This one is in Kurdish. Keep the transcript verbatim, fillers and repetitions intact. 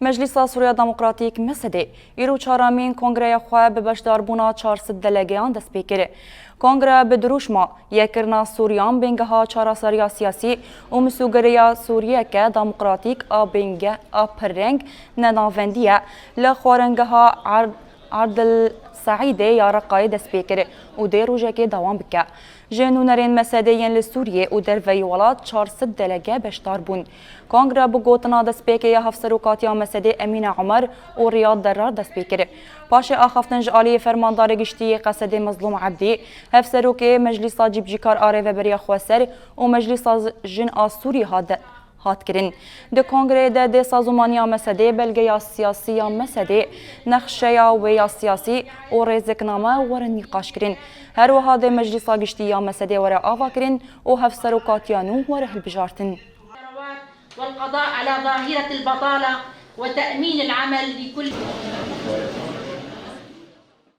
Meclîsa Sûriya Demokratîk, M S D, îro çaramîn kongreya xwe bi beşdarbûna çar sed delegeyan dest pê kir. Kongre bi dirûşma Yekkirina Sûriyan bingeha çareseriya siyasî û misûgeriya Sûriyeke demokratîk a bingeh a pirreng ne navendî ye li xwaringeha Erd-, Erdil Seîdê ya Reqayê dest pê kir û dê rojekê dewam bike. Ji nûnerên M S D yên li Sûriyê û derveyî welat çar sed delege beşdar bûn. Kongre bi gotina destpêkê ya Hevserokatiya M S D Emîne Omer û Riyad Derrar dest pê kir. Paşê axaftin ji aliyê Fermandarê Giştî yê Qesedê Mezlûm Ebdî, Hevserokê Meclîsa Cîbicîkar a Rêveberiya Xweser û Meclîsa Jin a Sûrî hat de-, hat kirin. Di kongreyê de dê sazûmaniya M S D, belgeya siyasî ya M S D, nexşeya wê ya siyasî û rêzikname werin nîqaş kirin. Her wiha dê Meclîsa Giştî ya M S D were ava kirin û hevserokatiya nû were hilbijartin. والقضاء على ظاهرة البطالة وتأمين العمل لكل